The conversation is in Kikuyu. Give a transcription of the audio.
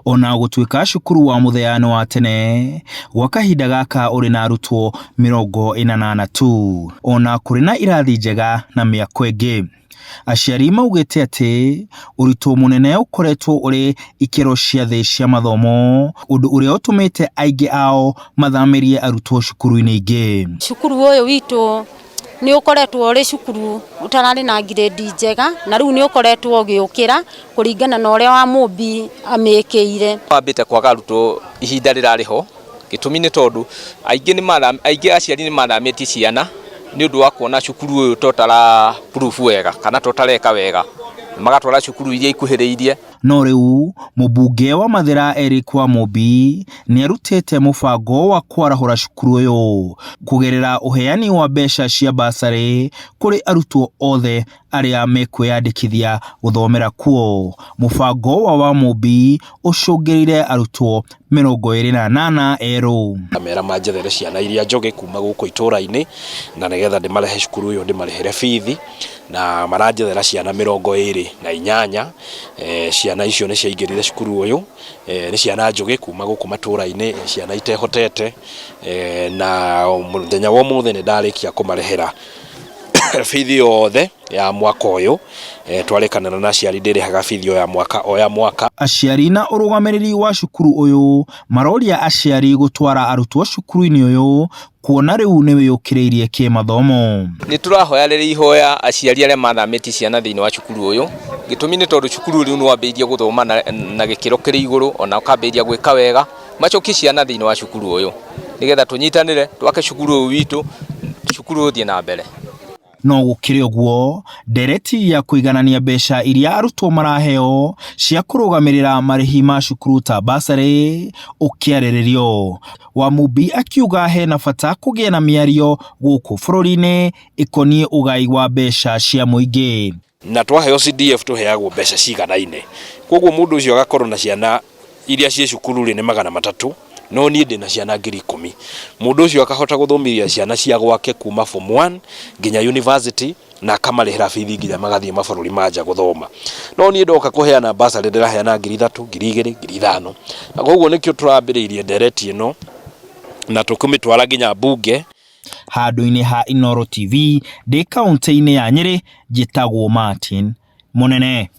Ona gũtuĩka cukuru wa Mũthea nĩ wa tene, gwa kahinda gaka ũrĩ na arutwo 80 tu, ona kũrĩ na irathi njega na mĩako ĩngĩ. Aciari maugĩte atĩ ũritũ mũnene ũkoretwo ũrĩ ikĩro cia thĩ cia mathomo, ũndũ ũrĩa ũtũmĩte aingĩ ao mathamĩrie arutwo cukuru-inĩ ingĩ. Cukuru ũyũ witũ nĩ ũkoretwo ũrĩ cukuru ũtararĩ na ngirĩndi njega na rĩu nĩ ũkoretwo ũgĩũkĩra kũringana na ũrĩa wa Mũmbi amĩkĩire. Wambĩte kwaga arutwo ihinda rĩrarĩ ho, gĩtũmi nĩ tondũ aingĩ nĩ aingĩ aciari nĩ mathamĩtie ciana nĩ ũndũ wa kuona cukuru ũyũ ta ũtara prove wega kana ta ũtareka wega, magatwara cukuru iria ikuhĩrĩirie. No rĩu mũmbunge wa Mathĩra Eric Wamũmbi nĩarutĩte mũbango wa kwarahũra cukuru ũyũ kũgerera ũheani wa mbeca cia bursary kũrĩ arutwo othe arĩa mekwĩyandĩkithia gũthomera kuo. Mũbango wa Wamũmbi ũcũngĩrĩire arutwo 28 erũ. Mera manjethere ciana iria njũgĩ kuma gũkũ itũra-inĩ na nĩgetha ndĩmarehe cukuru ũyũ ndĩmarĩhĩre bithi na maranjethera ciana 28. Ciana icio nĩ ciaingĩrire cukuru ũyũ, nĩ ciana njũgĩ kuma gũkũ matũra-inĩ, ciana itehotete na mũthenya wa ũmũthĩ nĩ ndarĩkia kũmarĩhĩra bithi yothe ya mwaka ũyũ. Twarĩkanĩra na aciari ndĩrĩhaga bithi o ya mwaka o ya mwaka. Aciari na ũrũgamĩrĩri wa cukuru ũyũ maroria aciari gũtwara arutwo cukuru-inĩ ũyũ kuona rĩu nĩ wĩyũkĩrĩirie kĩmathomo. Nĩ tũrahoya rĩrĩ ihoya aciari arĩa mathamĩtie ciana thĩinĩ wa cukuru ũyũ, gĩtũmi nĩ tondũ cukuru rĩu nĩ wambĩrĩirie gũthoma na gĩkĩro kĩrĩ igũrũ ona ũkambĩrĩria gwĩka wega, macokie ciana thĩinĩ wa cukuru ũyũ nĩgetha tũnyitanĩre twake cukuru ũyũ witũ, cukuru ũyũ ũthiĩ na mbere. No gũkĩrĩ ũguo, ndereti ya kũiganania mbeca iria arutwo maraheo cia kũrũgamĩrĩra marĩhi ma cukuru ta bursary ũkĩarĩrĩrio. Wamumbi akiuga hena bata kũgĩe na mĩario gũkũ bũrũri-inĩ ĩkoniĩ ũgai wa mbeca cia mũingĩ. Na twaheo CDF tũheagwo mbeca ciganaine, koguo mũndũ ũcio agakorwo na ciana iria ciĩ cukuru rĩ nĩ 300, no niĩ ndĩna ciana 10,000. Mũndũ ũcio akahota gũthomithia ciana cia gwake kuma form 1 nginya university na akamarĩhĩra bithi nginya magathiĩ mabũrũri ma nja gũthoma. No niĩ ndoka kũheana bursary ndĩraheana 3000, 2000, 5000. Na koguo nĩkĩo tũrambĩrĩirie ndereti ĩno na tũkũmĩtwara nginya mbunge. Handũ-inĩ ha Inooro TV ndĩ kaũntĩ-inĩ ya Nyĩrĩ, njĩtagwo Martin Mũnene.